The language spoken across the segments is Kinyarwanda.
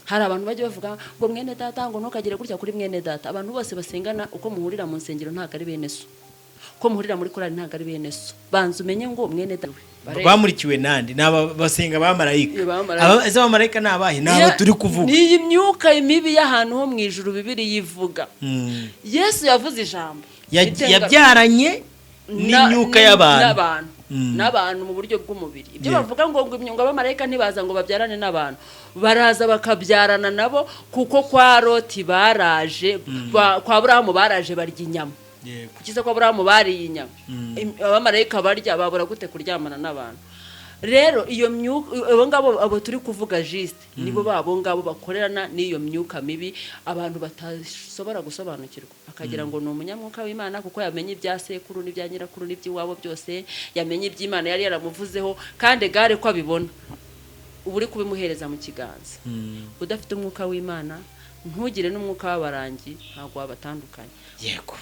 Hari abantu bajya bavuga ngo mwene data, ngo ntukagire gutya kuri mwene data. Abantu bose basengana, uko muhurira mu nsengero ntabwo ari bene so, uko muhurira muri korali ntabwo ari bene so. Banza umenye ngo mwene data. Bamurikiwe nande? Ni aba basenga abamarayika. Iyo bamarayika. Ese abamarayika ni abahe? Ni aba turi kuvuga. Ni iyi myuka mibi y'ahantu ho mu ijuru Bibiri yivuga. Yesu yavuze ijambo Yabyaranye n'imyuka y'abantu. N'abantu, n'abantu mu buryo bw'umubiri. Ibyo bavuga ngo imyuga, abamarayika ntibaza ngo babyarane n'abantu, baraza bakabyarana nabo, kuko kwa Loti baraje, kwa Burahamu baraje barya inyama. Kuki se kwa Burahamu bariye inyama? Abamarayika barya, babura gute kuryamana n'abantu? Rero iyo myuka, abo ngabo, abo turi kuvuga juste, nibo babo ngabo bakorerana n'iyo myuka mibi abantu batashobora gusobanukirwa, akagira ngo ni umunyamwuka w'Imana kuko yamenye ibya sekuru n'ibya nyirakuru n'iby'iwabo byose, yamenye iby'Imana yari yaramuvuzeho. Kandi gare ko abibona, uba uri kubimuhereza mu kiganza. Udafite umwuka w'Imana, ntugire n'umwuka w'abarangi, ntabwo wabatandukanya. Yego.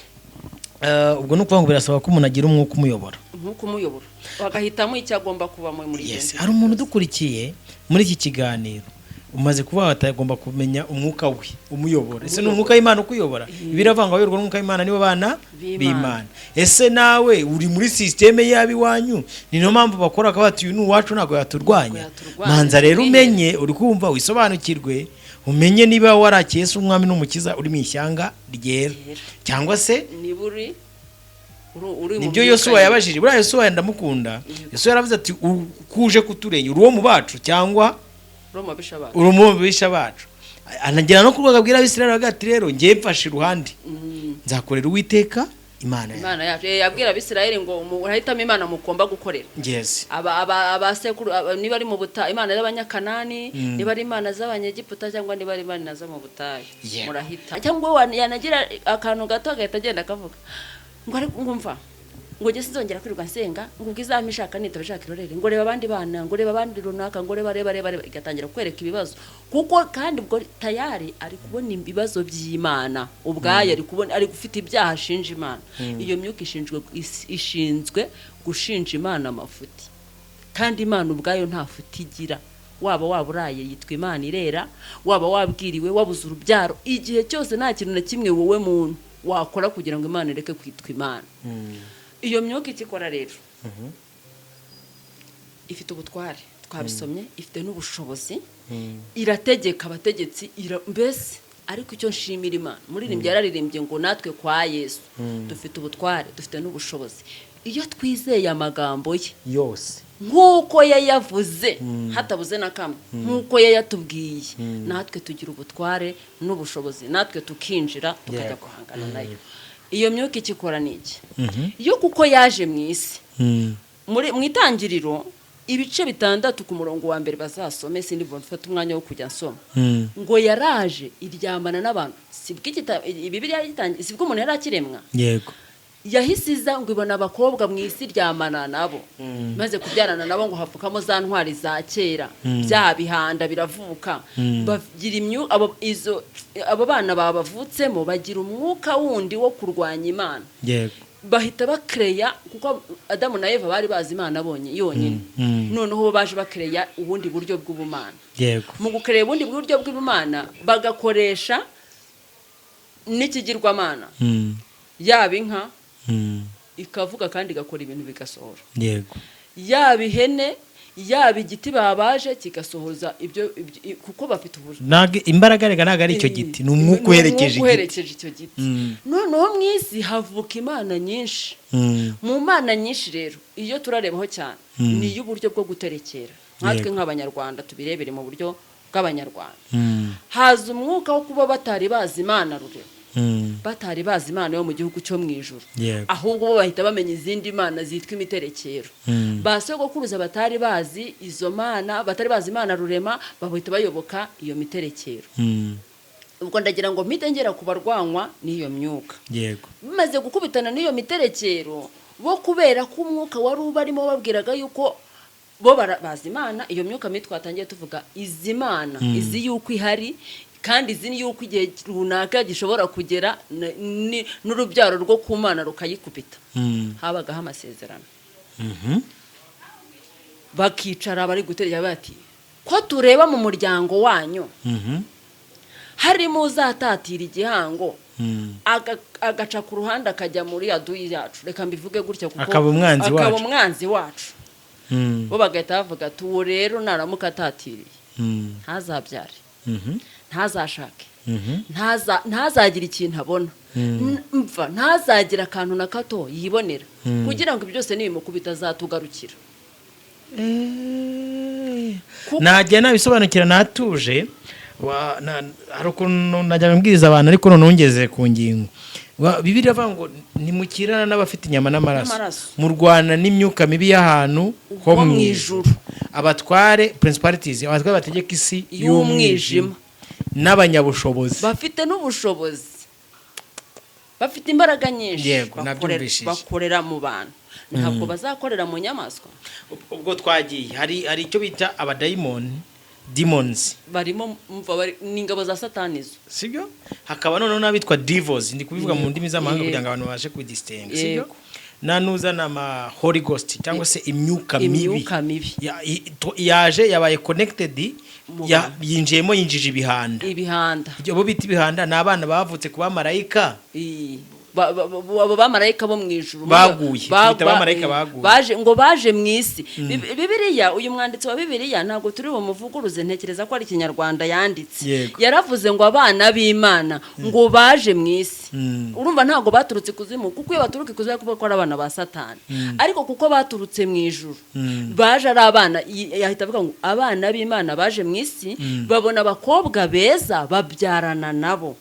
Ubwo ni ukuvuga ngo birasaba ko umuntu agira umwuka umuyobora. Nk'uko umuyobora, bagahitamo icyo agomba kubamo muri iyo nzira. Hari umuntu udukurikiye muri iki kiganiro, umaze kuba atagomba kumenya umwuka we umuyobora. Ese ni umwuka w'Imana ukuyobora? Biravuga ngo abayoborwa n'umwuka w'Imana nibo bana b'Imana. B'Imana. Ese nawe uri muri système y'ab'iwanyu? Ni niyo mpamvu bakora bakaba bati: "Uyu ni uwacu, ntabwo yaturwanya." Ntabwo yaturwanya. Manza rero Twihere. umenye, uri kumva, wisobanukirwe, umenye niba warakiye Yesu umwami n'umukiza, uri mu ishyanga ryera Ryera. cyangwa se niba uri mu nibyo myuka Yosuwa ye. yabajije. Buriya Yosuwa ndamukunda. Yosuwa yaravuze ati: "Kuje kuturenya, uri uwo mu bacu cyangwa uri mu babisha bacu?" Uri mu babisha bacu. Anagera no ku rwego abwira Abisirayeli, aravuga ati: "Rero ngiye mfashe iruhande, nzakorera Uwiteka Imana yawe." Imana yacu. Yabwira Abisirayeli ngo murahitamo imana mugomba gukorera. Aba abasekuru niba ari mu butayu, imana z'Abanyakanani, niba ari imana z'Abanyegiputa, cyangwa niba ari imana zo mu butayu, murahita. Cyangwa yanagira akantu gato agahita agenda akavuga ngo ariko ngo mva ngo njye sinzongera kwirirwa nsenga, ngo ubwo izampa ishaka nitaba ishaka irorere, ngo reba abandi bana, ngo reba abandi runaka, ngo reba, reba, reba, reba, igatangira kwereka ibibazo. Kuko kandi ubwo tayari ari kubona ibibazo by'Imana ubwayo, ari kubona ari gufite ibyaha ashinja Imana. Iyo myuka ishinzwe gushinja Imana amafuti, kandi Imana ubwayo nta futi igira. Waba uraye yitwa Imana irera, waba wabwiriwe, wabuze urubyaro, igihe cyose nta kintu na kimwe wowe muntu wakora kugira ngo Imana ireke kwitwa Imana. Iyo myuka icyo ikora rero, ifite ubutware, twabisomye, ifite n'ubushobozi, irategeka abategetsi, mbese. Ariko icyo nshimira Imana, muririmbyi yararirimbye ngo natwe kwa Yesu dufite ubutware, dufite n'ubushobozi iyo twizeye amagambo ye yose nk'uko yayavuze, hatabuze na kamwe, nk'uko yayatubwiye. Natwe tugira ubutware n'ubushobozi, natwe tukinjira tukajya guhangana nayo. Iyo myuka icyo ikora ni iki? Yo kuko yaje mu isi, muri mu Itangiriro ibice 6 ku murongo wa 1, bazasome, sindi mfate umwanya wo kujya nsoma, ngo yaraje iryamana n'abantu. Sibwo Bibiliya yagitangiye, sibwo umuntu yari akiremwa. Yahise iza ngo ibona abakobwa mu isi, iryamana nabo. Maze kubyarana nabo, ngo havukamo za ntwari za kera, bya bihanda biravuka. Bagira abo izo abo bana babavutsemo bagira umwuka wundi wo kurwanya Imana. Bahita bakereya, kuko Adamu na Eva bari bazi Imana bonye yonyine. Noneho bo baje bakereya ubundi buryo bw'ubumana. Mu gukereya ubundi buryo bw'ubumana, bagakoresha n'ikigirwamana, yaba inka ikavuga kandi igakora ibintu bigasohora, yaba ihene, yaba igiti babaje kigasohoza ibyo, kuko bafite ubu Ntabwo imbaraga rega, ntabwo ari icyo giti, ni umwuka uherekeje igiti. Uherekeje icyo giti. Noneho mu isi havuka imana nyinshi. Mu mana nyinshi rero, iyo turarebaho cyane ni iy'uburyo bwo guterekera. Nkatwe nk'Abanyarwanda, tubirebere mu buryo bw'Abanyarwanda, haza umwuka wo kuba batari bazi Imana rurema, batari bazi Imana yo mu gihugu cyo mu ijuru, ahubwo bo bahita bamenya izindi mana zitwa imiterekero. Ba sogokuruza batari bazi izo mana, batari bazi Imana rurema, bahita bayoboka iyo miterekero. Ubwo ndagira ngo mpite ngera ku barwanywa n'iyo myuka. Bamaze gukubitana n'iyo miterekero, bo kubera ko umwuka wari ubarimo babwiraga yuko bo bazi Imana, iyo myuka mibi twatangiye tuvuga izi Imana, izi yuko ihari, kandi izi yuko igihe runaka gishobora kugera n'urubyaro rwo ku Mana rukayikubita. Habagaho amasezerano, bakicara bari guterera bati Ko tureba mu muryango wanyu harimo uzatatira igihango, agaca ku ruhande akajya muri aduyi yacu, reka mbivuge gutya, kuko Akaba umwanzi akaba wacu. umwanzi wacu. Bo bagahita bavuga ati: "Uwo rero naramuka atatiriye, ntazabyare, ntazashake, ntazagire ikintu abona, mva ntazagire akantu na gato yibonera, kugira ngo ibyo byose nibimukubita azatugarukira." Najya nabisobanukira natuje. Hari ukuntu najyaga mbwiriza abantu, ariko noneho ngeze ku ngingo. Bibiliya iravuga ngo ntimukirana n'abafite inyama n'amaraso, N'amaraso. murwana n'imyuka mibi y'ahantu ho ho mu mu ijuru, ijuru. Abatware, principalities, abatware bategeka isi y'umwijima, y'umwijima n'abanyabushobozi. Bafite n'ubushobozi, bafite imbaraga nyinshi. Yego, nabyumvishije. Bakorera mu bantu, ntabwo bazakorera mu nyamaswa. Ubwo twagiye, hari icyo bita abadayimoni, demons. Barimo, mva, ni ingabo za Satani izo. Sibyo? Hakaba noneho n'abitwa devils, ndi kubivuga mu ndimi z'amahanga Yego. kugira ngo abantu babashe kubidistinga, sibyo? Yego. Nanuza n'ama holy ghost cyangwa se imyuka mibi. Imyuka mibi. Yaje yabaye connected, Mu bantu. yinjiyemo, yinjije ibihanda. Ibihanda. Ibyo bo bita ibihanda ni abana bavutse ku bamarayika. Abo bamarayika bo mu ijuru Baguye. Tubita abamarayika baguye. Baje, ngo baje mu isi. Bibiliya, uyu mwanditsi wa Bibiliya ntabwo turi bumuvuguruze, ntekereza ko ari Ikinyarwanda yanditse. Yaravuze ngo abana b'Imana ngo baje mu isi. Urumva ntabwo baturutse ikuzimu, kuko iyo baturuka ikuzimu kuvuga ko ari abana ba Satani, ariko kuko baturutse mu ijuru, baje ari abana, yahita avuga ngo abana b'Imana baje mu isi, babona abakobwa beza, babyarana nabo.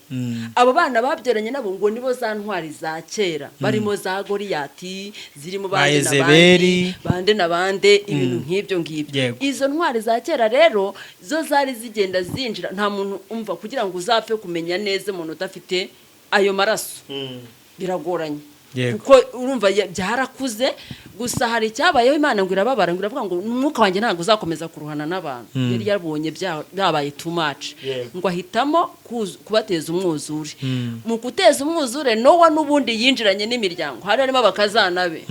Abo bana babyaranye nabo ngo nibo za ntwari za kera, barimo za Goriyati, zirimo Ba bande na bande, Yezebeli. bande na bande, ibintu nk'ibyo ngibyo. Izo ntwari za kera rero zo zari zigenda zinjira. Nta muntu umva, kugira ngo uzapfe kumenya neza umuntu udafite ayo maraso biragoranye. Kuko urumva byarakuze. Gusa hari icyabayeho, Imana ngo irababara, ngo iravuga ngo umwuka wanjye ntabwo uzakomeza kuruhana n'abantu. Yari yabonye byabaye too much. Ngo ahitamo kubateza umwuzure. Mu guteza umwuzure, Nowa n'ubundi yinjiranye n'imiryango, hari harimo abakazana be.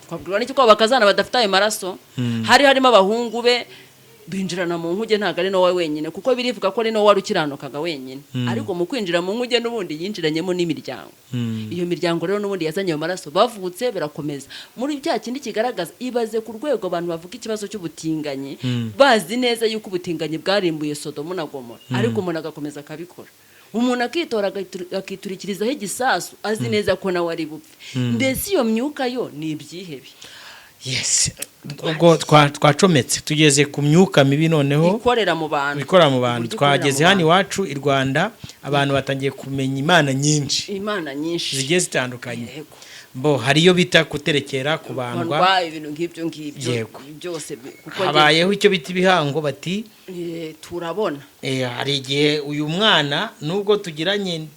Twabwirwa n'iki ko abakazana badafite ayo maraso? Hari harimo abahungu be, binjirana mu nkuge. Ntabwo ari Nowa wenyine, kuko birivuga ko ari Nowa wari ukiranukaga wenyine, ariko mu kwinjira mu nkuge n'ubundi yinjiranyemo n'imiryango. Iyo miryango rero n'ubundi yazanye ayo maraso, bavutse birakomeza muri bya kindi kigaragaza. Ibaze ku rwego abantu bavuga ikibazo cy'ubutinganyi, bazi neza yuko ubutinganyi bwarimbuye Sodomu na Gomora, ariko umuntu agakomeza akabikora, umuntu akitora akiturikirizaho igisasu, azi neza ko nawe ari bupfe. Mbese iyo myuka yo ni ibyihebe. Yes, ubwo twacometse, tugeze ku myuka mibi noneho ikorera mu bantu. Ikorera mu bantu. Uburyo ikorera Twageze mu hano bantu. iwacu i Rwanda, abantu batangiye kumenya imana nyinshi Imana nyinshi zigiye zitandukanye. Bo hari iyo bita guterekera, kubandwa. Bandwa, ibintu nk'ibyo ngibyo. Byose kuko Habayeho icyo bita ibihango, bati turabona hari igihe uyu mwana, nubwo tugiranye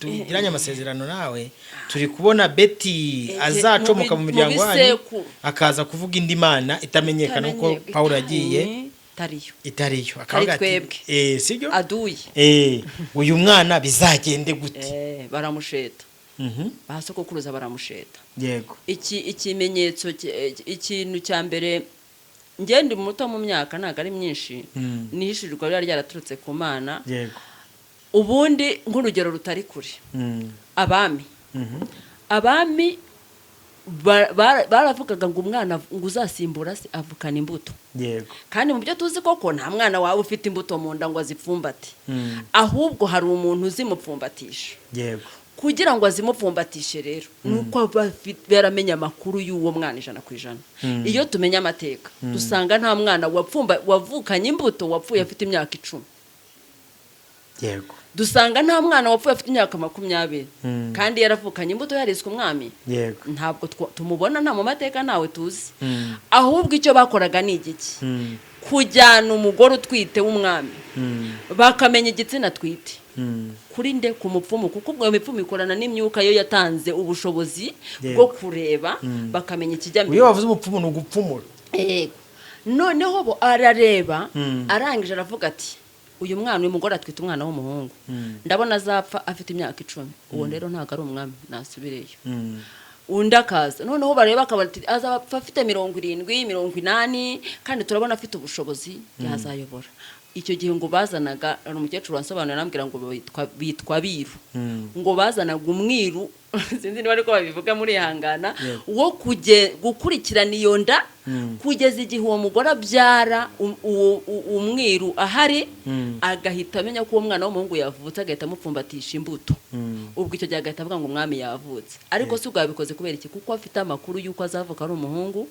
amasezerano nawe, turi kubona Beti azacomoka mu mu miryango wanyu, bisekuru. akaza kuvuga indi mana itamenyekana, uko Pawulo yagiye Itariyo. Itariyo, akavuga ati twebwe. Sibyo? Aduye. Uyu mwana bizagende gute? Baramusheta, ba sogokuruza baramusheta. Iki ikimenyetso ikintu cya mbere, ngende muto mu myaka, ntabwo ari myinshi, nihishurirwa riba ryaraturutse ku Mana. Ubundi nk'urugero rutari kure, abami, abami baravugaga ngo umwana ngo uzasimbura se avukana imbuto. Kandi mu byo tuzi koko, nta mwana waba ufite imbuto mu nda ngo azipfumbate, ahubwo hari umuntu uzimupfumbatisha. Kugira ngo azimupfumbatishe rero, ni uko aba yaramenya amakuru y'uwo mwana 100%. Iyo tumenya amateka, dusanga nta mwana wavukanye imbuto wapfuye afite imyaka 10. Dusanga nta mwana wapfuye afite imyaka 20 kandi yaravukanye imbuto, yariswe umwami. Ntabwo tumubona, nta mu mateka, ntawe tuzi. Ahubwo icyo bakoraga ni igiki? Kujyana umugore utwite w'umwami, bakamenya igitsina atwite kuri nde, ku mupfumu, kuko ubwo iyo mipfumu ikorana n'imyuka yo yatanze ubushobozi bwo kureba, bakamenya ikijya mbere. Iyo wavuze umupfumu ni ugupfumura. Yego. Noneho bo arareba, arangije aravuga ati: "Uyu mwana, uyu mugore atwite umwana w'umuhungu, ndabona azapfa afite imyaka 10. Uwo rero ntabwo ari umwami, nasubireyo." Undi akaza, noneho bareba akabona ati: "Azapfa afite 70, 80, kandi turabona afite ubushobozi, yazayobora." Icyo gihe ngo bazanaga, hari umukecuru wansobanurira arambwira ngo bitwa biru, ngo bazanaga umwiru, sinzi niba ariko babivuga muri ihangana, wo gukurikirana iyo nda kugeza igihe uwo mugore abyara, umwiru ahari, agahita amenya ko uwo mwana w'umuhungu yavutse, agahita amupfumbatisha imbuto. Ubwo icyo gihe agahita avuga ngo umwami yavutse. Ariko si ubwo yabikoze kubera iki? Kuko afite amakuru y'uko azavuka ari umuhungu,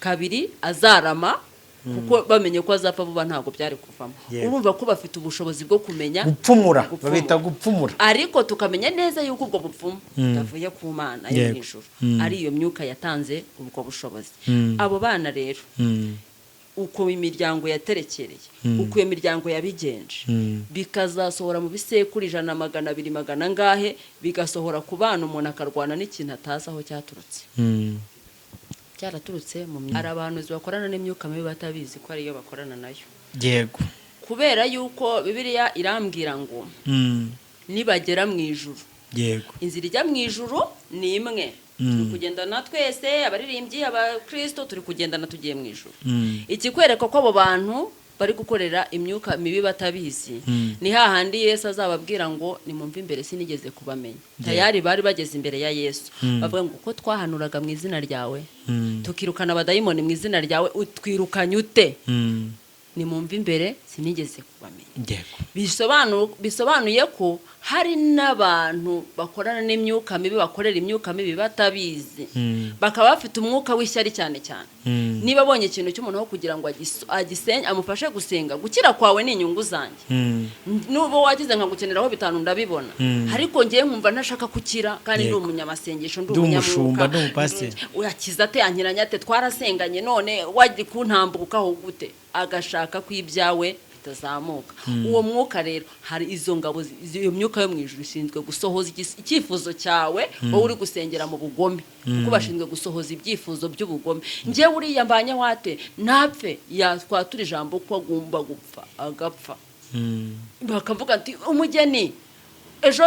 kabiri azarama, kuko bamenye ko azapfa vuba ntabwo byari kuvamo. Urumva ko bafite ubushobozi bwo kumenya. Gupfumura. Gupfumura. Babita gupfumura. Ariko tukamenya neza yuko ubwo bupfumu butavuye ku Mana yo mu ijuru, ari iyo myuka yatanze ubwo bushobozi. Abo bana rero, uko imiryango yaterekereye, uko iyo miryango yabigenje, bikazasohora mu bisekuru 100, 200, magana angahe, bigasohora ku bana, umuntu akarwana n'ikintu atazi aho cyaturutse, cyaraturutse mu myuka. Hari abahanuzi bakorana n'imyuka mibi batabizi ko ariyo bakorana nayo, kubera yuko Bibiliya irambwira ngo nibagera mu ijuru, inzira ijya mu ijuru ni imwe. Turi kugendana twese, abaririmbyi, abakristo, turi kugendana tugiye mu ijuru. Ikikwereka ko abo bantu bari gukorera imyuka mibi batabizi, ni hahandi Yesu azababwira ngo: "Nimumve imbere, sinigeze kubamenya." Tayari bari bageze imbere ya Yesu, bavuga ngo: "Ko twahanuraga mu izina ryawe, tukirukana abadayimoni mu izina ryawe, utwirukanye ute?" "Nimumve imbere, sinigeze kubamenya." Bisobanuye ko hari n'abantu bakorana n'imyuka mibi, bakorera imyuka mibi batabizi, bakaba bafite umwuka w'ishyari cyane cyane. Niba abonye ikintu cy'umuntu, aho kugira ngo agisenye, amufashe gusenga, gukira kwawe ni inyungu zanjye, nuba wagize nkagukeneraho 5 ndabibona, ariko ngewe nkumva ntashaka gukira kandi ndi umunyamasengesho, ndi Ndi umushumba, umunyamwuka. ndi umupasiteri. Urakiza ate, ankiranya ate, twarasenganye, none wajya kuntambukaho gute? Agashaka ko ibyawe bitazamuka. Uwo mwuka rero, hari izo ngabo, iyo myuka yo mu ijuru ishinzwe gusohoza icyifuzo cyawe wowe uri gusengera mu bugome, kuko bashinzwe gusohoza ibyifuzo by'ubugome. Njyewe uriya mbanye wate ntapfe, yatwatura ijambo ko agomba gupfa, agapfa. Bakavuga ati umugeni ejo,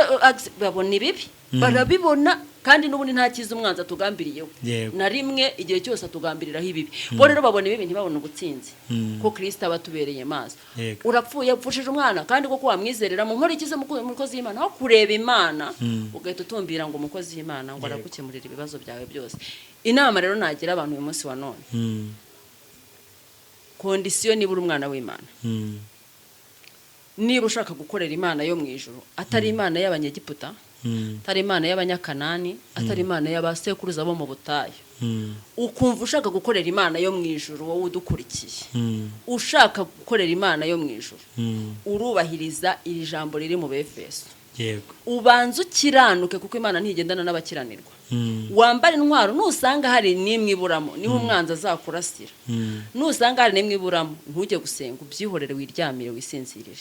babona ibibi, barabibona, kandi n'ubundi nta cyiza umwanzi atugambiriyeho na rimwe. Igihe cyose atugambiriraho ibibi. Bo rero babona ibibi, ntibabone ubutsinzi, ko Kirisita aba atubereye maso. Urapfuye, upfushije umwana, kandi koko wamwizerera mu nkora ikize umukozi w'Imana, aho kureba Imana ugahita utumbira ngo umukozi w'Imana ngo aragukemurira ibibazo byawe byose. Inama rero nagira abantu uyu munsi wa none, condition, niba uri umwana w'Imana, niba ushaka gukorera Imana yo mu ijuru, atari Imana y'Abanyegiputa, atari Imana y'Abanyakanani, atari Imana y'abasekuruza bo mu butayu, ukumva ushaka gukorera Imana yo mu ijuru, wowe udukurikiye, ushaka gukorera Imana yo mu ijuru, urubahiriza iri jambo riri mu Befeso. Ubanza ukiranuke, kuko Imana ntigendana n'abakiranirwa. Wambara intwaro. Nusanga hari n'imwe iburamo, niho umwanzi azakurasira. Nusanga hari n'imwe iburamo, ntujye gusenga, ubyihorere, wiryamire, wisinzirire,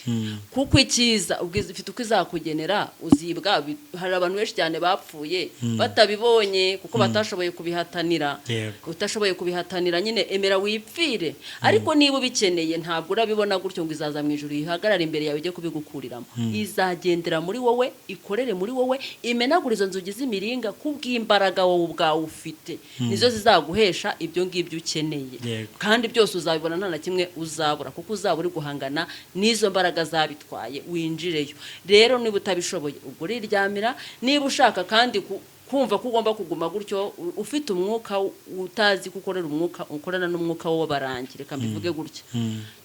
kuko icyiza ubwiza ufite uko izakugenera uzibwa. Hari abantu benshi cyane bapfuye batabibonye kuko batashoboye kubihatanira. Utashoboye kubihatanira nyine, emera wipfire. Ariko niba ubikeneye, ntabwo urabibona gutyo ngo izaza mu ijuru ihagarare imbere yawe ijye kubigukuriramo. Izagendera muri wowe, ikorere muri wowe, imenagura izo nzugi z'imiringa kubw'imbaraga wowe ubwawe ufite, nizo zizaguhesha ibyo ngibyo ukeneye. Kandi byose uzabibona, nta na kimwe uzabura, kuko uzaba uri guhangana n'izo mbaraga zabitwaye. Winjireyo rero. Niba utabishoboye, ubwo uriryamira. Niba ushaka kandi kumva ko ugomba kuguma gutyo, ufite umwuka utazi ko ukorera umwuka, ukorana n'umwuka w'abarangi, reka mbivuge gutya,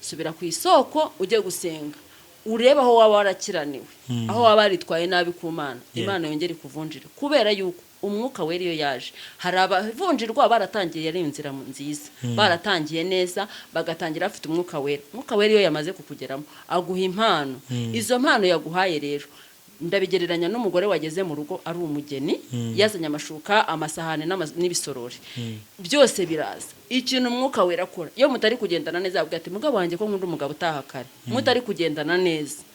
subira ku isoko, ujye gusenga, urebe aho waba warakiraniwe, aho waba waritwaye nabi ku Mana, Imana yongere ikuvunjire, kubera yuko Umwuka Wera iyo yaje, hari abavunjirwa baratangiye ari inzira nziza, baratangiye neza, bagatangira bafite Umwuka Wera. Umwuka Wera iyo yamaze kukugeramo aguha impano. Izo mpano yaguhaye rero, ndabigereranya n'umugore wageze mu rugo ari umugeni, yazanye amashuka, amasahani n'ibisorori, byose biraza. Ikintu Umwuka Wera akora, iyo mutari kugendana neza, avuga ati: "Mugabo wanjye, ko nkunda umugabo utaha kare?" Mutari kugendana neza.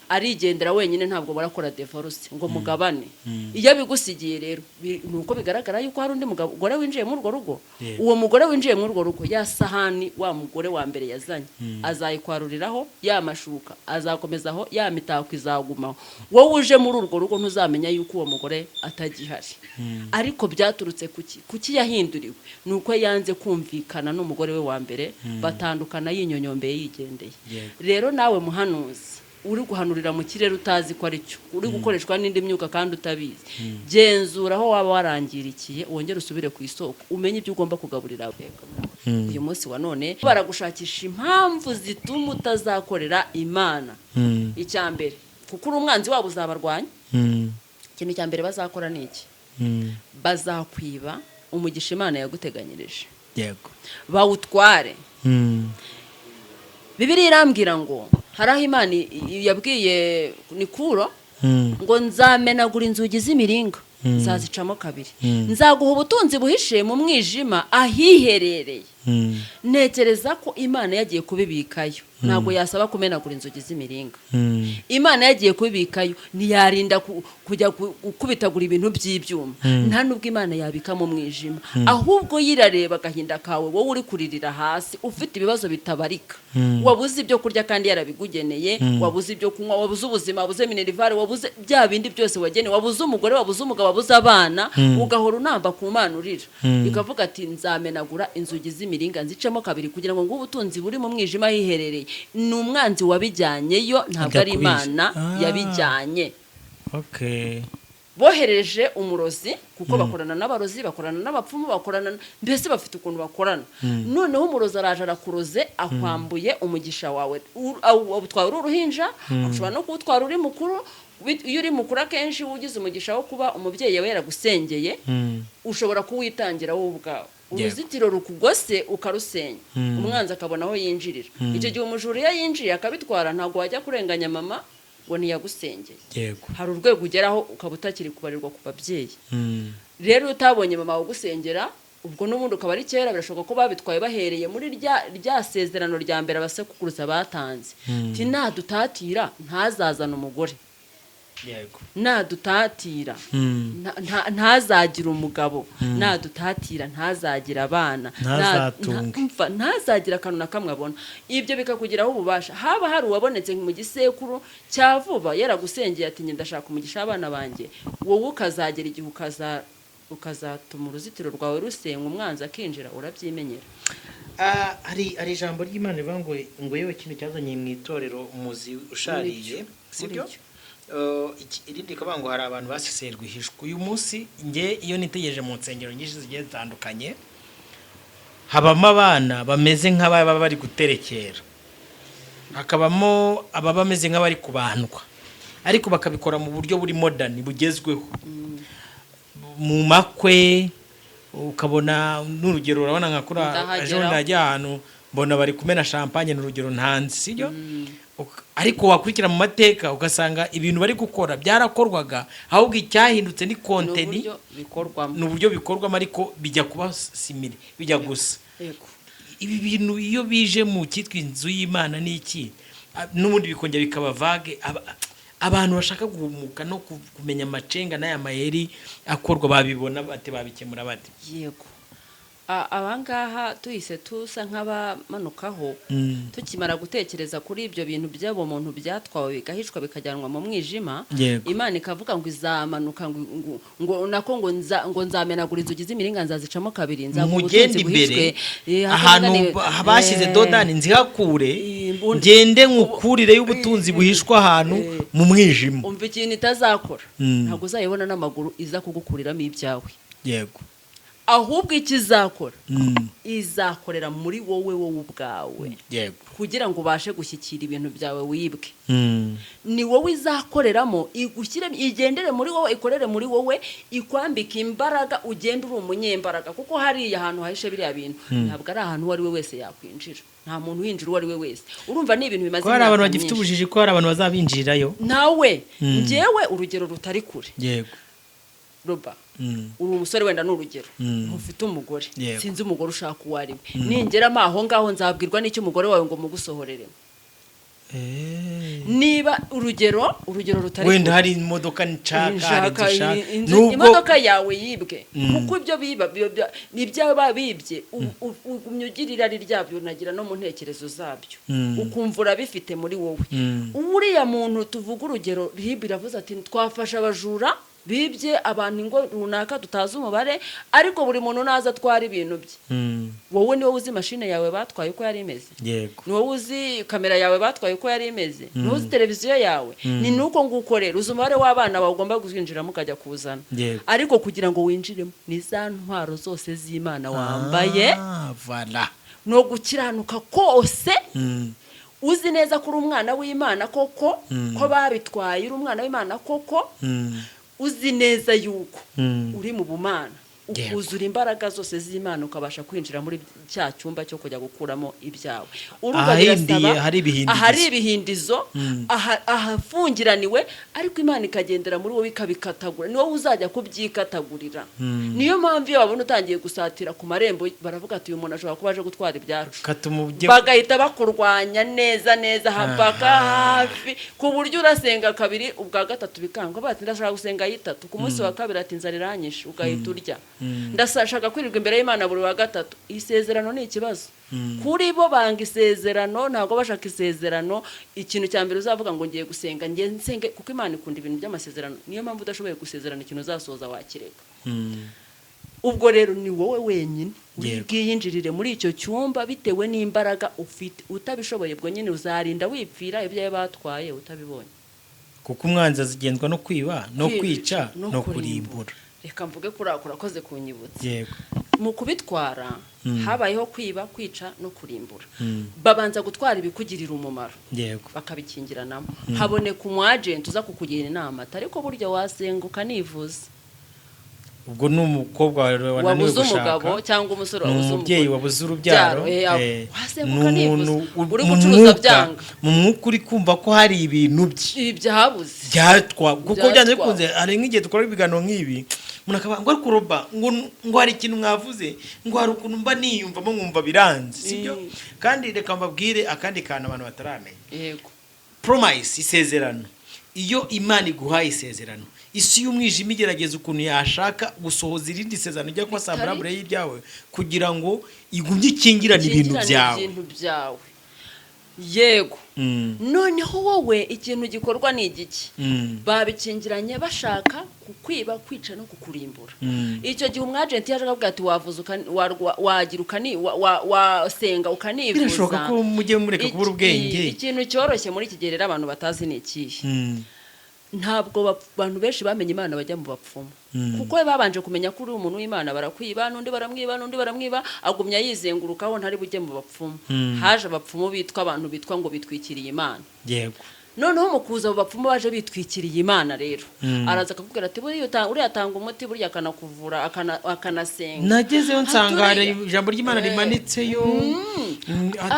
Arigendera wenyine, ntabwo barakora divorce ngo mugabane. Iyo abigusigiye rero, ni uko bigaragara yuko hari undi mugore winjiye muri urwo rugo. Uwo mugore winjiye muri urwo rugo, ya sahani wa mugore wa mbere yazanye azayikwaruriraho, ya mashuka azakomezaho, ya mitako izagumaho. Wowe uje muri urwo rugo ntuzamenya yuko uwo mugore atagihari. Ariko byaturutse kuki? Kuki yahinduriwe? Ni uko yanze kumvikana n'umugore we wa mbere, batandukana yinyonyombeye, yigendeye. Rero nawe muhanuzi uri guhanurira mu kirere utazi ko ari cyo, uri gukoreshwa n'indi myuka kandi utabizi, genzura aho waba warangirikiye, wongere usubire ku isoko, umenye ibyo ugomba kugaburira. Uyu munsi wa none baragushakisha impamvu zituma utazakorera Imana. Icya mbere, kuko uri umwanzi wabo, uzabarwanya. Ikintu cya mbere bazakora ni iki? Bazakwiba umugisha Imana yaguteganyirije, bawutware. Bibiliya irambwira ngo hari aho Imana yabwiye Nikuro ngo: "Nzamenagura inzugi z'imiringa, nzazicamo kabiri, nzaguha ubutunzi buhishe mu mwijima ahiherereye." Ntekereza ko Imana yagiye kubibikayo ntabwo yasaba kumenagura inzugi z'imiringa. Imana yagiye kubibikayo ntiyarinda kujya gukubitagura ibintu by'ibyuma. Nta nubwo Imana yabika mu mwijima, ahubwo yirareba agahinda kawe, wowe uri kuririra hasi, ufite ibibazo bitabarika, wabuze ibyo kurya kandi yarabigugeneye, wabuze ibyo kunywa, wabuze ubuzima, wabuze minerval, wabuze bya bindi byose wagenewe, wabuze umugore, wabuze umugabo, wabuze abana, ugahora unamba ku Mana urira. Ikavuga ati: "Nzamenagura inzugi z'imiringa nzicemo kabiri kugira ngo nguhe ubutunzi buri mu mwijima hiherereye." Ni umwanzi wabijyanyeyo, ntabwo Ajya ari kubica. Imana yabijyanye. Bohereje umurozi, kuko bakorana n'abarozi, bakorana n'abapfumu, bakorana, mbese bafite ukuntu bakorana. Noneho umurozi araje, arakuroze, akwambuye umugisha wawe. Awutwaye uri uruhinja, ushobora no kuwutwara uri mukuru. Iyo uri mukuru, akenshi uba ugize umugisha wo kuba umubyeyi yawe yaragusengeye, ushobora kuwitangira wowe ubwawe. Uruzitiro rukugose ukarusenya, umwanzi akabona aho yinjirira. Icyo gihe umujura iyo yinjiye akabitwara, ntabwo wajya kurenganya mama ngo ntiyagusengeye. Hari urwego ugeraho ukaba utakiri kubarirwa ku babyeyi. Rero iyo utabonye mama wagusengera, ubwo n'ubundi ukaba ari kera, birashoboka ko babitwaye bahereye muri rya sezerano rya mbere abasekuruza batanze, ti nadutatira ntazazane umugore, nadutatira ntazagira umugabo, nadutatira ntazagira abana, Ntazatunge. Mva, ntazagira akantu na kamwe abona. Ibyo bikakugiraho ububasha. Haba hari uwabonetse mu gisekuru cya vuba yaragusengeye ati: "Njye ndashaka umugisha w'abana banjye," wowe ukazagera igihe ukazatuma uruzitiro rwawe rusenywa, umwanzi akinjira, urabyimenyera. Ah, hari ijambo ry'Imana rivuga ngo yewe ikintu cyazanye mu itorero umuzi ushariye, sibyo? Muri cyo. Irindi rikavuga ngo hari abantu baseseye rwihishwa. Uyu munsi nge iyo nitegereje mu nsengero nyinshi zigiye zitandukanye, habamo abana bameze nk'ababa bari guterekera, hakabamo ababa bameze nk'abari kubandwa, ariko bakabikora mu buryo buri modern, bugezweho, mu makwe ukabona n'urugero, urabona nka kuri Ndahagera. ejo najya ahantu mbona bari kumena champagne, ni urugero ntanzi, sibyo? Ariko wakurikira mu mateka ugasanga ibintu bari gukora byarakorwaga, ahubwo icyahindutse ni Ni content, uburyo bikorwamo. Ni uburyo bikorwamo, ariko bijya kuba similar, bijya gusa. Ibi bintu iyo bije mu cyitwa inzu y'Imana ni iki? N'ubundi bikongera bikaba vague. Abantu bashaka guhumuka no kumenya amacenga n'aya mayeri akorwa babibona bate? Babikemura bate? Yego. Abangaha tuhise tusa nk'abamanukaho, tukimara gutekereza kuri ibyo bintu by'abo muntu byatwawe, bigahishwa, bikajyanwa mu mwijima. Imana ikavuga ngo izamanuka, ngo nako ngo nzamenagura inzugi z'imiringa, nzazicamo kabiri, nzaguha Mugende ubutunzi imbere buhishwe. Ahantu bashyize dodani nzihakure, ngende nkukurire y'ubutunzi buhishwa ahantu mu mwijima. Umva ikintu itazakora: ntabwo uzayibona n'amaguru iza kugukuriramo ibyawe. Ahubwo icyo izakora, izakorera muri wowe, wowe ubwawe, kugira ngo ubashe gushyikira ibintu byawe wibwe. Ni wowe izakoreramo, igushyire, igendere muri wowe, ikorere muri wowe, ikwambike imbaraga, ugende uri umunyembaraga. Kuko hariya ahantu hahishe biriya bintu ntabwo ari ahantu uwo ari we wese yakwinjira. Nta muntu winjira uwo ari we wese. Urumva ni ibintu bimaze Ko hari abantu imyaka bagifite myinshi. ubujiji, ko hari abantu bazabinjirirayo. Nawe, njyewe urugero rutari kure, roba, uri umusore, wenda ni urugero, ntufite umugore, sinzi umugore ushaka uwo ari we. Ningeramo aho ngaho nzabwirwa n'icyo umugore wawe ngo mugusohorere? Niba urugero rutari Wenda kure. hari imodoka nshaka, hari inzu Nshaka nshaka. inzu, Nubwo imodoka yawe yibwe, kuko ibyo biba ibyawe babibye, ugumya ugira irari ryabyo, unagira no mu ntekerezo zabyo, ukumva urabifite muri wowe. Uriya muntu tuvuga urugero, RIB iravuze ati: "Twafashe abajura bibye abantu ingo runaka tutazi umubare, ariko buri muntu naza atwara ibintu bye." Wowe niwowe uzi mashine yawe batwaye uko yari imeze. Ni wowe uzi kamera yawe batwaye uko yari imeze, ni wowe uzi televiziyo yawe. Ni nuko nguko rero uzi umubare w'abana bawe ugomba kwinjiramo ukajya kuzana. Ariko kugira ngo winjiremo, ni za ntwaro zose z'Imana wambaye, Ah, voilà. no gukiranuka kose. Uzi neza ko uri umwana w'Imana koko, ko babitwaye uri umwana w'Imana koko. Uzi neza yuko uri mu bumana, ukuzura imbaraga zose z'Imana, ukabasha kwinjira muri cya cyumba cyo kujya gukuramo ibyawe. Urumva Ahahindiye, birasaba- hari ibihindizo. Ahari ibihindizo, ahafungiraniwe, ariko Imana ikagendera muri wowe ikabikatagura. Ni wowe uzajya kubyikatagurira. Niyo mpamvu iyo babona utangiye gusatira ku marembo, baravuga ati: "Uyu muntu ashobora kuba aje gutwara ibyacu." Katumubye. Bagahita bakurwanya neza neza paka hafi, ku buryo urasenga kabiri, ubwa gatatu bikanga. Bati: "Ndashaka gusenga yitatu." Ku munsi wa kabiri ati: "Inzara iranyishe," ugahita urya. "Ndashaka kwirirwa imbere y'Imana buri wa gatatu." Isezerano ni ikibazo kuri bo, banga isezerano, ntabwo bashaka isezerano. Ikintu cya mbere uzavuga ngo: "Ngiye gusenga, ngiye nsenge," kuko Imana ikunda ibintu by'amasezerano. Niyo mpamvu udashoboye gusezerana ikintu uzasoza wakireka. Ubwo rero ni wowe wenyine bwiyinjirire muri icyo cyumba bitewe n'imbaraga ufite. Utabishoboye, ubwo nyine uzarinda wipfira ibyawe batwaye utabibonye. Kuko umwanzi azigenzwa no kwiba no kwica no no kurimbura. kurimbura. Reka mvuge kuri ako, urakoze kunyibutsa. Mu kubitwara habayeho kwiba, kwica no kurimbura. Babanza gutwara ibikugirira umumaro, bakabikingiranamo. Haboneka umu agent uza kukugira inama ati: "Ariko burya wasenga ukanivuza." Ubwo ni umukobwa wananiwe Wabuze gushaka, umugabo cyangwa umusore ni wabuze umubyeyi umugore. wabuze urubyaro, Wasenga ni ukanivuza. umuntu Uri mu gucuruza mwuka, byanga. mu mwuka uri kumva ko hari ibintu bye Ibi byabuze. byatwa, kuko Byatwawe. byanze bikunze hari nk'igihe dukora ibiganiro nk'ibi, umuntu akaba ngo: "Ariko roba ngo hari ikintu mwavuze, ngo hari ukuntu mba niyumvamo nkumva biranze, sibyo?" Kandi reka mbabwire akandi kantu abantu bataramenya. Promise, isezerano, iyo Imana iguhaye isezerano, isi y'umwijima igerageza ukuntu yashaka gusohoza irindi sezerano ijya kuba semblable y'ibyawe, kugira ngo igumye ikingirane ibintu Ikingirane byawe. ibintu byawe, yego. Noneho wowe ikintu gikorwa ni igiki? Babikingiranye bashaka kukwiba, kwica no kukurimbura. Icyo gihe umwajenti yaje akavuga ati: "Wavuza wagira wasenga ukanivuza." Birashoboka ko mujye mureka kubura ubwenge. Ikintu cyoroshye muri iki gihe rero abantu batazi ni ikihe? Ntabwo abantu benshi bamenye Imana bajya mu bapfumu, kuko babanje kumenya ko uri umuntu w'Imana, barakwiba, n'undi baramwiba, n'undi baramwiba, agumya yizengurukaho, ntari bujye mu bapfumu. Haje abapfumu bitwa abantu bitwa ngo bitwikiriye Imana. Noneho mu kuza abo bapfumu baje bitwikiriye Imana rero, araza akakubwira ati: "Buriya uriya atanga umuti, burya akanakuvura, akanasenga." Nagezeyo nsanga hari Haturiya. ijambo ry'Imana rimanitseyo,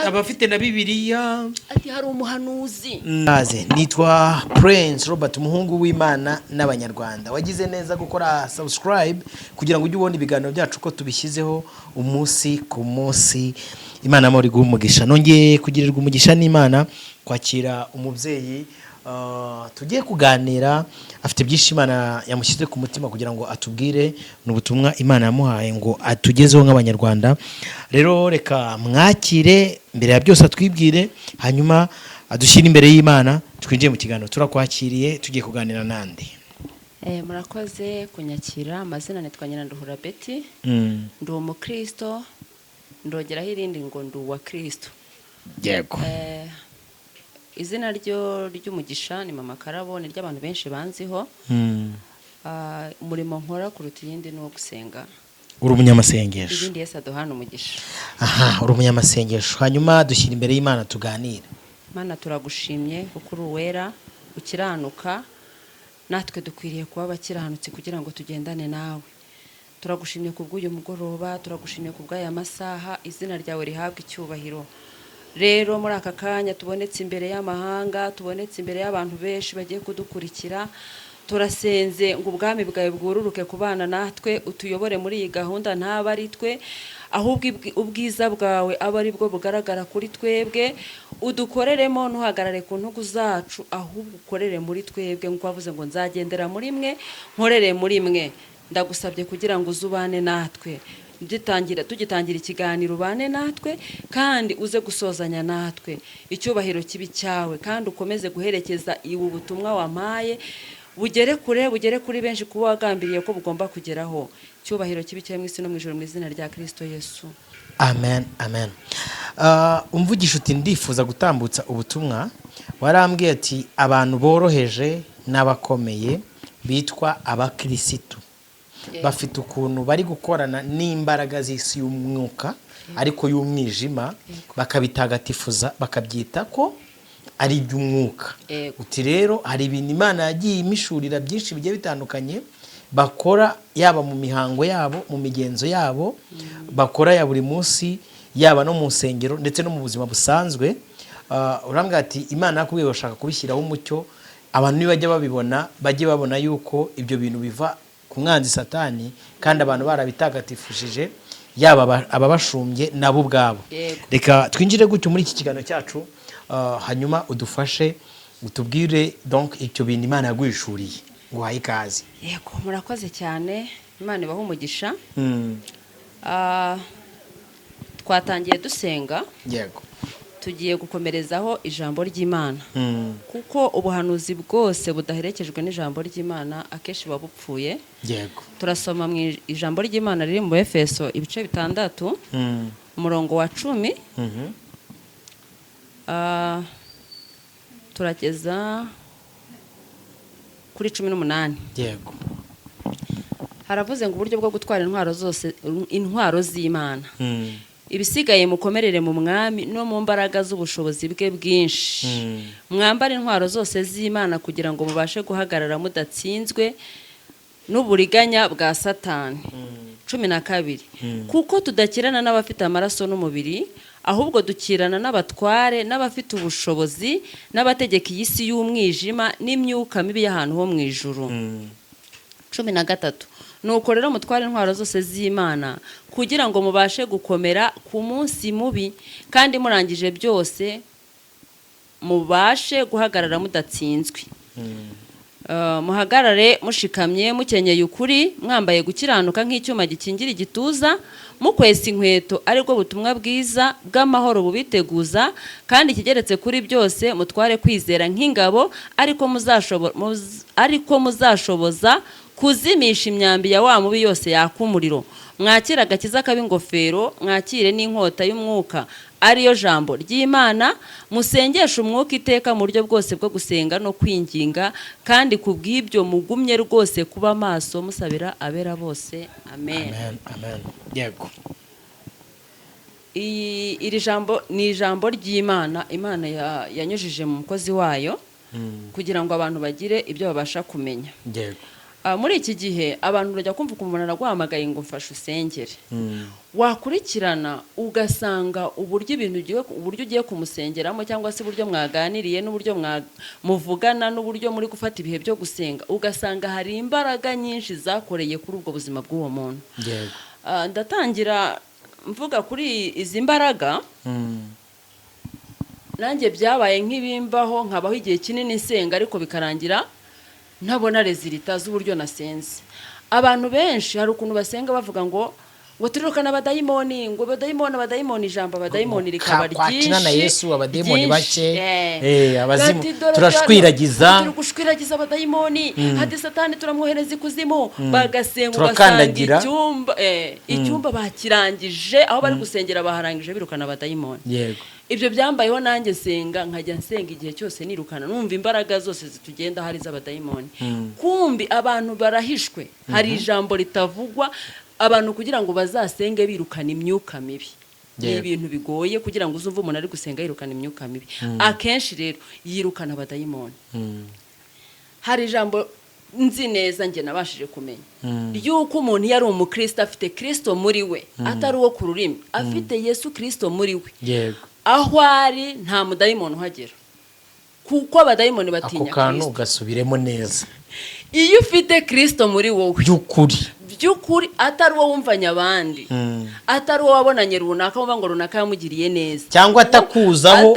abafite na Bibiliya. Ati: "Hari umuhanuzi." Kaze, nitwa Prince Robert, umuhungu w'Imana n'Abanyarwanda. Wagize neza gukora subscribe kugira ngo ujye ubona ibiganiro byacu uko tubishyizeho umunsi ku munsi. Imana amahoro iguhe umugisha. Nongeye kugirirwa umugisha n'Imana kwakira umubyeyi tugiye kuganira. Afite byinshi Imana yamushyize ku mutima kugira ngo atubwire. Ni ubutumwa Imana yamuhaye ngo atugezeho nk'Abanyarwanda. Rero reka mwakire, mbere ya byose atwibwire, hanyuma adushyire imbere y'Imana, twinjiye mu kiganiro. Turakwakiriye, tugiye kuganira nande? Murakoze kunyakira. Amazina nitwa Nyiranduhura Betty. Ndi umukristo, ndongeraho irindi ngo ndi uwa Kristo. Izina ryo ry'umugisha ni Mama Karabo, ni ry'abantu benshi banziho. Umurimo nkora kuruta iyindi ni uwo gusenga. Uri umunyamasengesho. Ibindi Yesu aduhana umugisha. Aha, uri umunyamasengesho. Hanyuma dushyira imbere y'Imana tuganire. Mana, turagushimye kuko uri uwera ukiranuka, natwe dukwiriye kuba abakiranutsi kugira ngo tugendane nawe. Turagushimye ku bw'uyu mugoroba, turagushimye ku bw'aya masaha, izina ryawe rihabwa icyubahiro. Rero muri aka kanya tubonetse imbere y'amahanga, tubonetse imbere y'abantu benshi bagiye kudukurikira. Turasenze ngo ubwami bwawe bwururuke ku bana natwe, utuyobore muri iyi gahunda, ntaba ari twe, ahubwo ubwiza bwawe abe ari bwo bugaragara kuri twebwe. Udukoreremo, ntuhagarare ku ntugu zacu, ahubwo ukorere muri twebwe, nk'uko wavuze ngo nzagendera muri mwe, nkorere muri mwe. Ndagusabye kugira ngo uze ubane natwe dutangira, tugitangira ikiganiro ubane natwe, kandi uze gusozanya natwe. Icyubahiro kibi cyawe, kandi ukomeze guherekeza ubu butumwa wampaye, bugere kure, bugere kuri benshi kuba wagambiriye ko bugomba kugeraho. Icyubahiro kibi cyawe mu isi no mu ijuru, mu izina rya Kirisito Yesu. Amen, amen. Umvugisha uti ndifuza gutambutsa ubutumwa, warambwiye ati abantu boroheje n'abakomeye bitwa abakirisitu bafite ukuntu bari gukorana n'imbaraga z'isi y'umwuka, ariko y'umwijima, bakabitagatifuza, bakabyita ko ari iby'umwuka. Uti rero hari ibintu Imana yagiye imishurira byinshi bigiye bitandukanye bakora, yaba mu mihango yabo, mu migenzo yabo bakora ya buri munsi, yaba no mu nsengero ndetse no mu buzima busanzwe. Urambwira ati Imana yakubwiye bashaka kubishyiraho umucyo, abantu nibajya babibona bajye babona yuko ibyo bintu biva ku mwanzi Satani, kandi abantu barabitagatifuje, yaba ababashumbye nabo ubwabo. Reka twinjire gutyo muri iki kiganiro cyacu, hanyuma udufashe utubwire donc icyo bintu Imana yaguhishuriye. Nguhaye ikaze. Yego, murakoze cyane, Imana ibahe umugisha. Twatangiye dusenga, tugiye gukomerezaho ijambo ry'Imana, kuko ubuhanuzi bwose budaherekejwe n'ijambo ry'Imana akenshi buba bupfuye. Turasoma mu ijambo ry'Imana riri mu Efeso ibice 6, umurongo wa 10, turageza kuri 18. Haravuze ngo uburyo bwo gutwara intwaro zose, intwaro z'Imana. Ibisigaye mukomerere mu Mwami no mu mbaraga z'ubushobozi bwe bwinshi. Mwambare intwaro zose z'Imana kugira ngo mubashe guhagarara mudatsinzwe n'uburiganya bwa Satani. 12: kuko tudakirana n'abafite amaraso n'umubiri, ahubwo dukirana n'abatware n'abafite ubushobozi n'abategeka iyi si y'umwijima n'imyuka mibi y'ahantu ho mu ijuru. 13: nuko rero mutware intwaro zose z'Imana kugira ngo mubashe gukomera ku munsi mubi, kandi murangije byose mubashe guhagarara mudatsinzwe. Muhagarare mushikamye, mukenyeye ukuri, mwambaye gukiranuka nk'icyuma gikingira igituza, mukwesa inkweto aribwo butumwa bwiza bw'amahoro bubiteguza, kandi ikigeretse kuri byose mutware kwizera nk'ingabo, ariko muzashoboza kuzimisha imyambi ya wa mubi yose yaka umuriro. Mwakire agakiza k'ab'ingofero, mwakire n'inkota y'umwuka ariyo jambo ry'Imana. Musengeshe umwuka iteka mu buryo bwose bwo gusenga no kwinginga, kandi ku bw'ibyo mugumye rwose kuba maso musabira abera bose. Amen. Amen, amen, yego. Iri jambo ni ijambo ry'Imana, Imana yanyujije mu mukozi wayo kugira ngo abantu bagire ibyo babasha kumenya. Muri iki gihe abantu bajya kumva ukuntu umuntu araguhamagaye ngo mfashe usengere, wakurikirana ugasanga uburyo ibintu ugiye, uburyo ugiye kumusengeramo, cyangwa se uburyo mwaganiriye n'uburyo muvugana n'uburyo muri gufata ibihe byo gusenga, ugasanga hari imbaraga nyinshi zakoreye kuri ubwo buzima bw'uwo muntu. Ndatangira mvuga kuri izi mbaraga. Nanjye byabaye nk'ibimbaho, nkabaho igihe kinini nsenga, ariko bikarangira ntabona résultat z'uburyo nasenze. Abantu benshi hari ukuntu basenga bavuga ngo turirukana abadayimoni, ngo abadayimoni, abadayimoni, ijambo abadayimoni rikaba Kwakina na ryinshi Yesu, abadayimoni ryinshi. bake, abazimu, Ati, dore turashwiragiza. Turi gushwiragiza abadayimoni, hati Satani turamwohereza ikuzimu, bagasenga ugasanga Turakandagira. icyumba bakirangije, aho bari gusengera baharangije birukana abadayimoni. Ibyo byambayeho nanjye, nsenga, nkajya nsenga igihe cyose nirukana, numva imbaraga zose zitugenda hari iz'abadayimoni. Kumbi abantu barahishwe, hari ijambo ritavugwa. Abantu kugira ngo bazasenge birukana imyuka mibi ni ibintu bigoye. Kugira ngo uzumve umuntu ari gusenga yirukana imyuka mibi, akenshi rero yirukana abadayimoni. Hari ijambo nzi neza njye nabashije kumenya, ry'uko umuntu iyo ari umukristo, afite Kirisito muri we, atari uwo ku rurimi, afite Yesu Kirisito muri we, aho ari nta mudayimoni uhagera. Kuko abadayimoni Ako batinya kantu Kirisito. Gasubiremo neza. Iyo ufite Kirisito muri wowe, By'ukuri. by'ukuri, atari uwo wumvanye abandi, atari uwo wabonanye runaka wumva ngo runaka yamugiriye neza, cyangwa atakuzaho,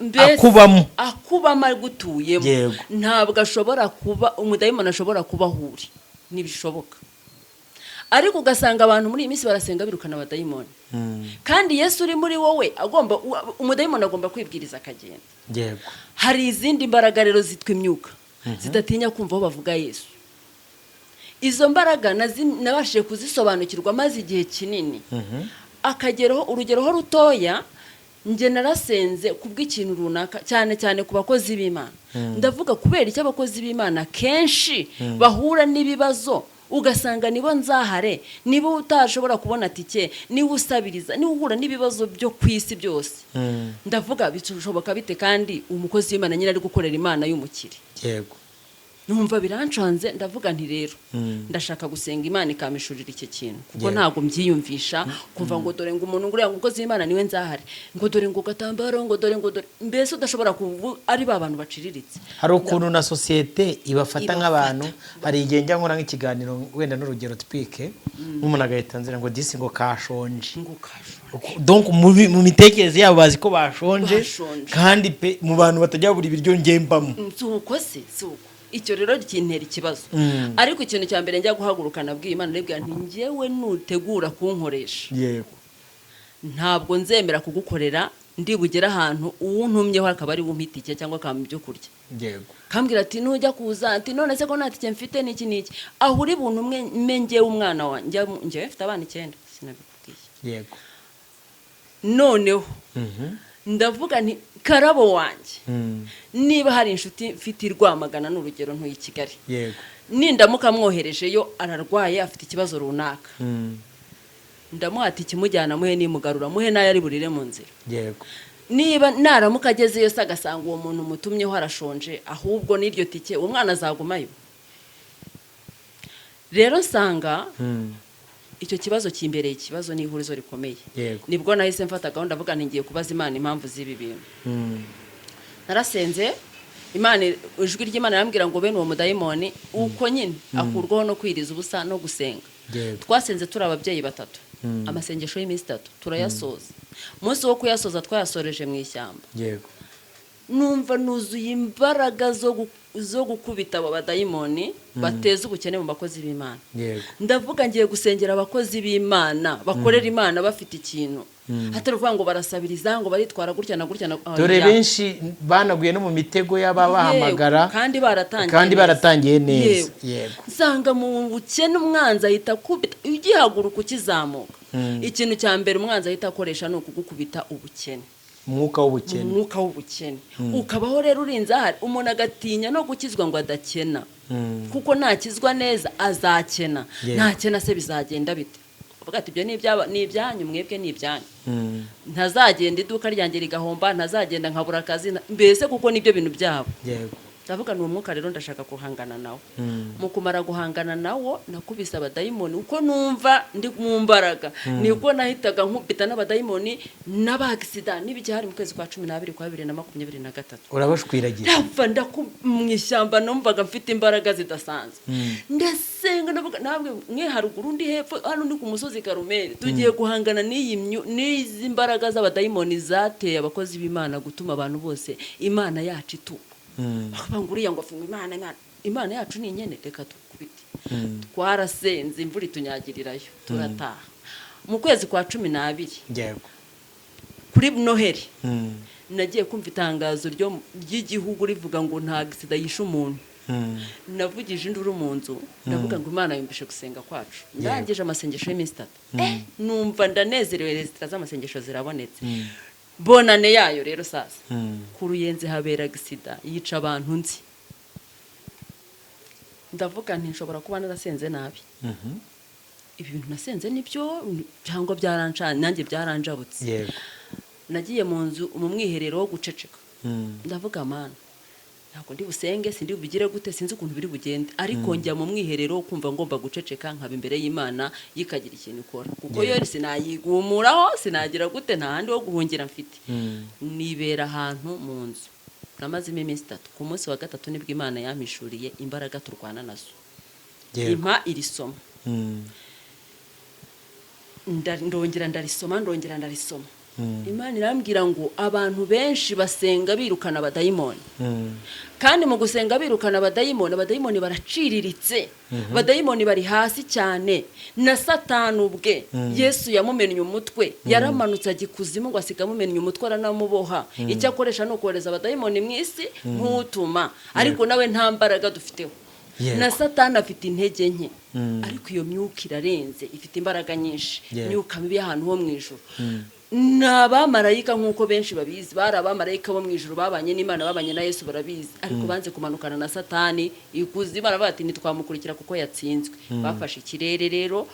mbese akubamo. Akubamo, agutuyemo. Ntabwo ashobora kuba umudayimoni, ashobora kuba aho uri, ntibishoboka. Ariko ugasanga abantu muri iyi minsi barasenga birukana abadayimoni, kandi Yesu uri muri wowe agomba, umudayimoni agomba kwibwiriza akagenda. Hari izindi mbaraga rero zitwa imyuka zidatinya kumva aho bavuga Yesu. Izo mbaraga nabashije kuzisobanukirwa maze igihe kinini. Akageraho, urugero ho rutoya, njye narasenze kubw'ikintu runaka, cyane cyane ku bakozi b'Imana. Ndavuga, kubera icyo abakozi b'Imana kenshi bahura n'ibibazo, ugasanga nibo nzahare, niba utashobora kubona tike, niba usabiriza, niba uhura n'ibibazo byo ku isi byose. Ndavuga, bishoboka bite kandi umukozi w'Imana nyine ari gukorera Imana y'umukire? Numva birancanze. Ndavuga nti rero ndashaka gusenga Imana ikampishurira iki kintu, kuko ntabwo mbyiyumvisha kuva ngo dore ngo umuntu, ngo uriya mukozi w'Imana niwe nzahare, ngo dore ngo gatambaro, ngo dore, ngo dore, mbese udashobora kuvu ari ba bantu baciriritse. Hari ukuntu na sosiyete ibafata Ibafata. nk'abantu. Hari igihe njya nkora nk'ikiganiro, wenda n'urugero twike, nk'umuntu agahita anzira ngo disi ngo kashonje. Ngo kashonje. Donc mu mitekerereze yabo bazi ko bashonje. Bashonje. Kandi pe, mu bantu batajya babura ibiryo ngembamo. Si uko se, si uko. Icyo rero kintera ikibazo. Ariko ikintu cya mbere njya guhaguruka, nabwiye Imana, ndabwira nti njyewe nutegura kunkoresha, ntabwo nzemera kugukorera ndi bugere ahantu uwuntumyeho akaba ari bumpe itike cyangwa akampa ibyo kurya. Kambwira ati nujya kuza, ati none se ko nta tike mfite, n'iki n'iki, aho uri buntu umwe mbe njyewe umwana wanjye. Njyewe mfite abana 9, sinabikubwiye. Noneho ndavuga nti Karabo wanjye, niba hari inshuti mfite i Rwamagana, ni urugero, ntuye i Kigali, nindamuka mwoherejeyo ararwaye, afite ikibazo runaka, ndamuha ati ikimujyana muhe, nimugarura muhe n'ayo ari burire mu nzira. Niba naramuka agezeyo se agasanga uwo muntu mutumyeho arashonje, ahubwo n'iryo tike, uwo mwana azagumayo? Rero nsanga icyo kibazo kimbereye ikibazo n'ihurizo rikomeye. Nibwo nahise mfata gahunda, avuga nti ngiye kubaza Imana impamvu z'ibi bintu. Narasenze Imana, ijwi ry'Imana yarambwira ngo bene uwo mudayimoni uko nyine akurwaho no kwiriza ubusa no gusenga. Twasenze turi ababyeyi batatu, amasengesho y'iminsi 3 turayasoza. Umunsi wo kuyasoza twayasoreje mu ishyamba. Numva nuzuye imbaraga zo gukubita abo badayimoni bateza ubukene mu bakozi b'Imana. Ndavuga, ngiye gusengera abakozi b'Imana bakorera Imana bafite ikintu, atari ukuvuga ngo barasabiriza, ngo baritwara gutya na gutya na Dore Oya. benshi banaguye no mu mitego y'ababahamagara. Yego, kandi baratangiye kandi neza. Baratangiye neza. Yego. Nsanga mu bukene umwanzi ahita akubita ugihaguruka, ukizamuka. Ikintu cya mbere umwanzi ahita akoresha ni ukugukubita ubukene. Umwuka w'ubukene. Umwuka w'ubukene. Ukabaho rero urinze ahari, umuntu agatinya no gukizwa ngo adakena, kuko nakizwa neza azakena. Ntakena se bizagenda bite? Uvuga ati ibyo ni ibyanyu mwebwe, ni ibyanyu. Ntazagenda iduka ryanjye rigahomba, ntazagenda nkabura akazi, mbese kuko nibyo bintu byabo. Ndavuga ni umwuka rero ndashaka guhangana nawo. Mu kumara guhangana nawo, nakubise abadayimoni uko numva ndi mu mbaraga, nibwo nahitaga nkubita n'abadayimoni n'abagisida n'ibiki. Hari mu kwezi kwa 12 kwa 2023. Urabashwiragira. Ndapfa mu ishyamba, numvaga mfite imbaraga zidasanzwe. Ndasenga, ndavuga ntabwo mwe haruguru, ndi hepfo hano, ni ku musozi Karumeli, tugiye guhangana n'izi mbaraga z'abadayimoni zateye abakozi b'Imana gutuma abantu bose Imana yacu itukwa, bakavuga ngo uriya ngo afunga Imana, Imana, Imana yacu ni inyene, reka tukubite. Twarasenze, imvura itunyagirirayo, turataha. Mu kwezi kwa 12, kuri Noheli, nagiye kumva itangazo ry'igihugu rivuga ngo nta sida yishe umuntu. Navugije induru mu nzu, ndavuga ngo Imana yumvishe gusenga kwacu. Ndangije amasengesho y'iminsi 3, numva ndanezerewe, résultat z'amasengesho zirabonetse. Bonane yayo rero sasa, ku Ruyenzi habera sida yica abantu nzi. Ndavuga nti nshobora kuba narasenze nabi. Ibi bintu nasenze nibyo cyangwa byarancanye, nanjye byaranjabutse. Nagiye mu nzu mu mwiherero wo guceceka. Ndavuga, Mana, ntabwo ndi busenge, sindi bubigire gute, sinzi ukuntu biri bugende, ariko njya mu mwiherero wo kumva ngomba guceceka, nkaba imbere y'Imana, yikagira ikintu ikora, kuko yo sinayigumuraho, sinagira gute, nta handi ho guhungira mfite. Nibera ahantu mu nzu. Namazemo iminsi 3. Ku munsi wa gatatu nibwo Imana yampishuriye imbaraga turwana nazo, impa iri somo. Ndongera ndarisoma, ndongera ndarisoma. Imana irambwira ngo abantu benshi basenga birukana abadayimoni, kandi mu gusenga birukana abadayimoni, abadayimoni baraciriritse, abadayimoni bari hasi cyane. Na Satani ubwe, Yesu yamumennye umutwe, yaramanutse ajya ikuzimu ngo asiga amumennye umutwe, aranamuboha. Icyo akoresha ni ukohereza abadayimoni mu isi nk'utuma, ariko nawe nta mbaraga dufiteho. Na Satani afite intege nke, ariko iyo myuka irarenze, ifite imbaraga nyinshi. Imyuka mibi y'ahantu ho mu ijuru ni abamarayika, nk'uko benshi babizi. Bari abamarayika bo mu ijuru, babanye n'Imana, babanye na Yesu, barabizi, ariko banze kumanukana na Satani ikuzimu. Baravuga bati: "Ntitwamukurikira kuko yatsinzwe." Bafashe ikirere rero,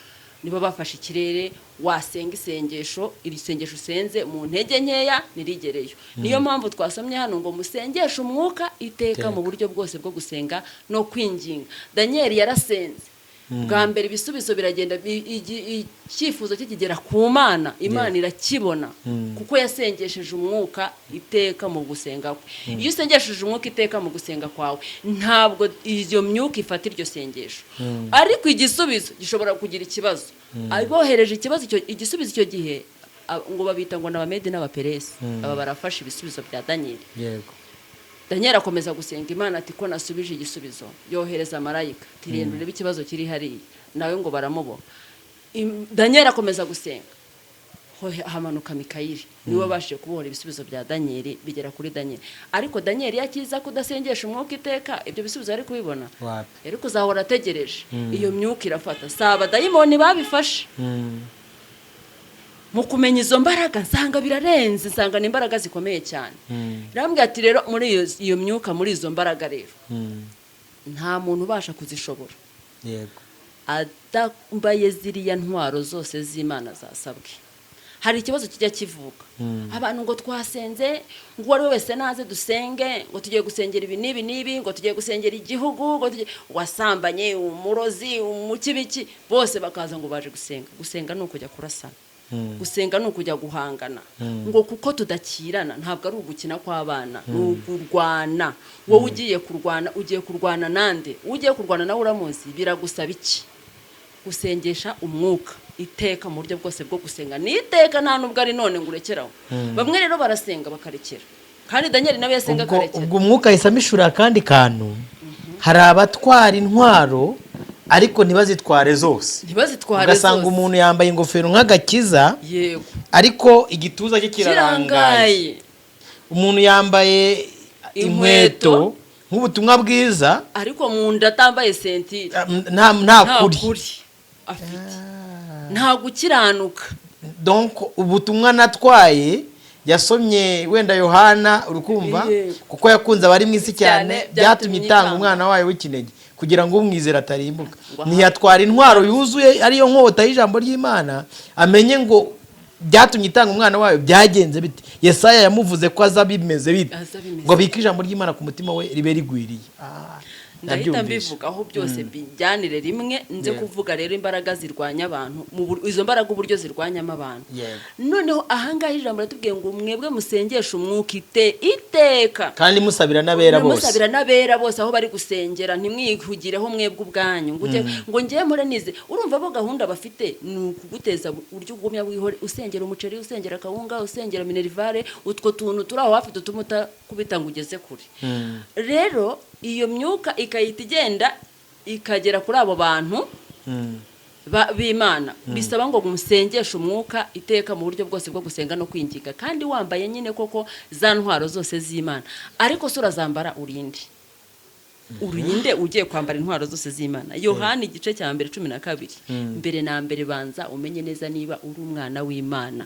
nibo bafashe ikirere. Wasenga isengesho, iri sengesho usenze mu ntege nkeya ntirigereyo. Niyo mpamvu twasomye hano ngo musengeshe umwuka iteka mu buryo bwose bwo gusenga no kwinginga. Daniyeli yarasenze bwa mbere, ibisubizo biragenda, icyifuzo cye kigera ku Mana, Imana irakibona, kuko yasengesheje umwuka iteka mu gusenga kwe. Iyo usengesheje umwuka iteka mu gusenga kwawe, ntabwo iyo myuka ifata iryo sengesho, ariko igisubizo gishobora kugira ikibazo. Abohereje ikibazo, igisubizo icyo gihe, ngo babita ngo ni Abamedi n'Abaperesi, aba barafashe ibisubizo bya Daniyeli. Daniel akomeza gusenga Imana ati: "Ko nasubije igisubizo?" Yohereza marayika ati: "Renda urebe ikibazo kiri hariya." Nawe ngo baramuboha. Daniel akomeza gusenga, hamanuka Mikayeli, niwe wabashije kubohora ibisubizo bya Daniel, bigera kuri Daniel. Ariko Daniel iyo akiza kudasengesha umwuka iteka, ibyo bisubizo yari kubibona? Wapi. Yari kuzahora ategereje. Iyo myuka irafata, si abadayimoni babifashe. Mu kumenya izo mbaraga, nsanga birarenze, nsanga ni imbaraga zikomeye cyane. Irambwira ati: "Rero muri iyo myuka, muri izo mbaraga rero, nta muntu ubasha kuzishobora adambaye ziriya ntwaro zose z'Imana zasabwe." Hari ikibazo kijya kivuka, abantu ngo twasenze, ngo uwo ari we wese naze dusenge, ngo tugiye gusengera ibi n'ibi n'ibi, ngo tugiye gusengera igihugu, ngo tugiye wasambanye, umurozi, umukibiki, bose bakaza ngo baje gusenga. Gusenga ni ukujya kurasana, gusenga ni ukujya guhangana, ngo kuko tudakirana. Ntabwo ari ugukina kw'abana, ni ukurwana. Wowe ugiye kurwana, ugiye kurwana nande? Ugiye kurwana nawe uramuzi? Biragusaba iki? Gusengesha umwuka iteka mu buryo bwose bwo gusenga. Ni iteka, nta nubwo ari none ngo urekeraho. Bamwe rero barasenga bakarekera, kandi Daniel nawe yasenga Ubwo akarekera. Ubwo umwuka ahise amishura akandi kantu. Hari abatwara intwaro ariko ntibazitware zose. Ntibazitware Ugasanga zose. umuntu yambaye ingofero nk'agakiza, ariko igituza cye kirarangaye. Kirangaye. Umuntu yambaye inkweto inkweto nk'ubutumwa bwiza, ariko mu nda atambaye ceinture. Nta Nta kuri kuri afite, nta gukiranuka. Donc ubutumwa natwaye, yasomye wenda Yohana, urukumva, kuko yakunze abari mu isi cyane, cyane, byatumye byatumye itanga itanga umwana wayo w'ikinege kugira ngo umwizere atarimbuka. Ngo aha. Ntiyatwara intwaro yuzuye, ariyo nkota y'ijambo ry'Imana, amenye ngo byatumye itanga umwana wayo byagenze bite, Yesaya yamuvuze ko aza bimeze bite, Aza bimeze. ngo abike ijambo ry'Imana ku mutima we ribe rigwiriye. Ah, Ndahita nabyumvise. mbivugaho byose bijyanire rimwe. Nze kuvuga rero imbaraga zirwanya abantu, izo mbaraga uburyo zirwanyamo abantu. Noneho ahangaha ijambo riratubwiye ngo mwebwe musengeshe umwuka iteka, kandi musabira n'abera bose. Musabira n'abera bose aho bari gusengera. Ntimwihugireho mwebwe ubwanyu ngo ngo ngiye mpore nize. Urumva bo gahunda bafite ni ukuguteza uburyo ugumya wihore usengera umuceri, usengera akawunga, usengera minerval, utwo tuntu turi aho hafi dutuma utakubita ngo ugeze kure. Rero iyo myuka ikahita igenda ikagera kuri abo bantu b'Imana. Bisaba ngo musengeshe umwuka iteka mu buryo bwose bwo gusenga no kwinginga, kandi wambaye nyine koko za ntwaro zose z'Imana. Ariko se urazambara urinde? Urinde ugiye kwambara intwaro zose z'Imana? Yohani igice cya mbere 12. Mbere na mbere banza umenye neza niba uri umwana w'Imana.